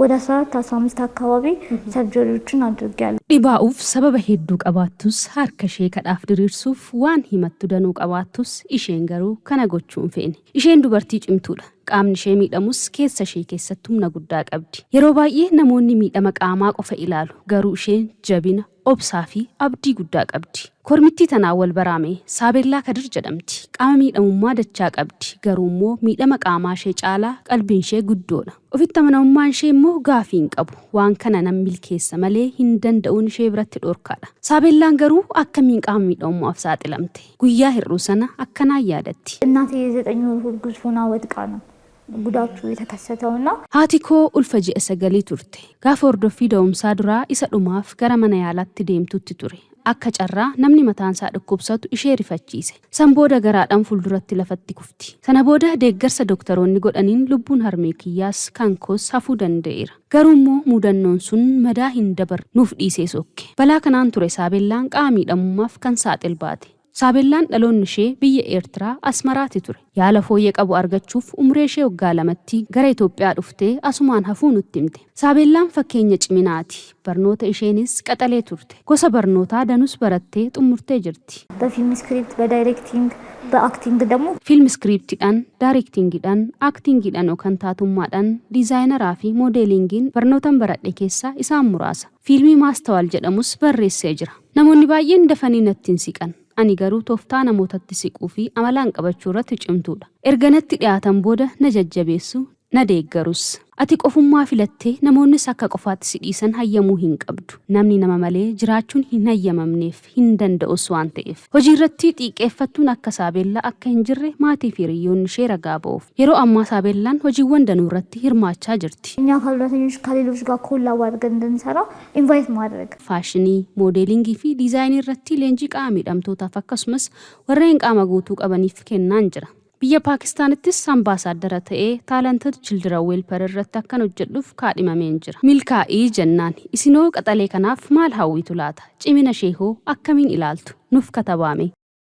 ወደ 14 15 አካባቢ surgery ዎችን አድርጌያለሁ። Dhibaa'uuf sababa hedduu qabaattus, harka ishee kadhaaf diriirsuuf waan himattu danuu qabaattus, isheen garuu kana gochuu hin feene. Isheen dubartii cimtuudha. Qaamni ishee miidhamus keessa ishee keessatti humna guddaa qabdi. Yeroo baay'ee namoonni miidhama qaamaa qofa ilaalu. Garuu isheen jabina, obsaa fi abdii guddaa qabdi. Kormittii tanaan wal baraame. Saabellaa Kadir jedhamti. Qaama miidhamummaa dachaa qabdi. Garuu immoo miidhama qaamaa ishee caalaa qalbiin ishee guddoodha. Ofitti amanamummaan ishee immoo gaafii hin qabu. Waan kana nan milkeessa malee hin danda'uun ishee biratti dhorkaadha. Saabellaan garuu akkamiin qaama miidhamummaaf saaxilamte? Guyyaa hir'uu sana akkanaan yaadatti. እናቴ የ9 ወር እርጉዝ ሆና ወድቃ ነው ጉዳቱ የተከሰተው እና Haati koo ulfa ji'a 9 turte. Gaafa hordoffii da'umsaa duraa isa dhumaaf gara mana yaalaatti deemtutti ture. Akka carraa namni mataansaa dhukkubsatu ishee rifachiise. San booda garaadhaan fuulduratti lafatti kufti. Sana booda deeggarsa dooktaroonni godhaniin lubbuun harmee kiyyaas kan koos hafuu danda'eera. Garuu immoo mudannoon sun madaa hin dabarre nuuf dhiisee sokke. Balaa kanaan ture Saabellaan qaama miidhamummaaf kan saaxil baate. Saabellaan dhaloonni ishee biyya Eertiraa, Asmaraatti ture. Yaala fooyyee qabu argachuuf umrii ishee waggaa 2tti gara Itoophiyaa dhuftee asumaan hafuu nutti himte. Saabellaan fakkeenya ciminaati. Barnoota isheenis qaxalee turte. Gosa barnootaa danus barattee xumurtee jirti. በፊልም script፣ በ directing፣ በ acting ደግሞ Film scriptiidhaan, directingiidhaan, actingiidhaan yookaan taatummaadhaan, designeraa fi modelingiin barnootan baradhe keessaa isaan muraasa. Fiilmii Maastawaal jedhamus barreessee jira. Namoonni baay'een dafanii natti hin siqan. Ani garuu tooftaa namootatti siquu fi amalaan qabachuu irratti cimtuudha. Erga natti dhiyaatan booda na jajjabeessu, na deeggarus. Ati qofummaa filattee namoonnis akka qofaatti si dhiisan hayyamuu hin qabdu. Namni nama malee jiraachuun hin hayyamamneef hin danda'us waan ta'eef. Hojii irratti xiiqeeffattuun akka Saabellaa akka hin jirre maatii fi hiriyoonni ishee ragaa ba'uuf. Yeroo ammaa Saabellaan hojiiwwan danuu irratti hirmaachaa jirti. እኛ አካል ጉዳተኞች ከሌሎች ጋር collab አድርገን እንድንሰራ invite ማድረግ። Faashinii, modelingii fi designii irratti leenjii qaama miidhamtootaaf akkasumas warreen qaama guutuu qabaniif kennaan jira. Biyya Paakistaanittis ambaasaaddara ta'ee Talented Children Welfare irratti akkan hojjedhuuf kaadhimameen jira. Milkaa'ii jennaan. Isinoo qaxalee kanaaf maal hawwitu laata? Cimina ishee hoo akkamiin ilaaltu? Nuuf katabaame.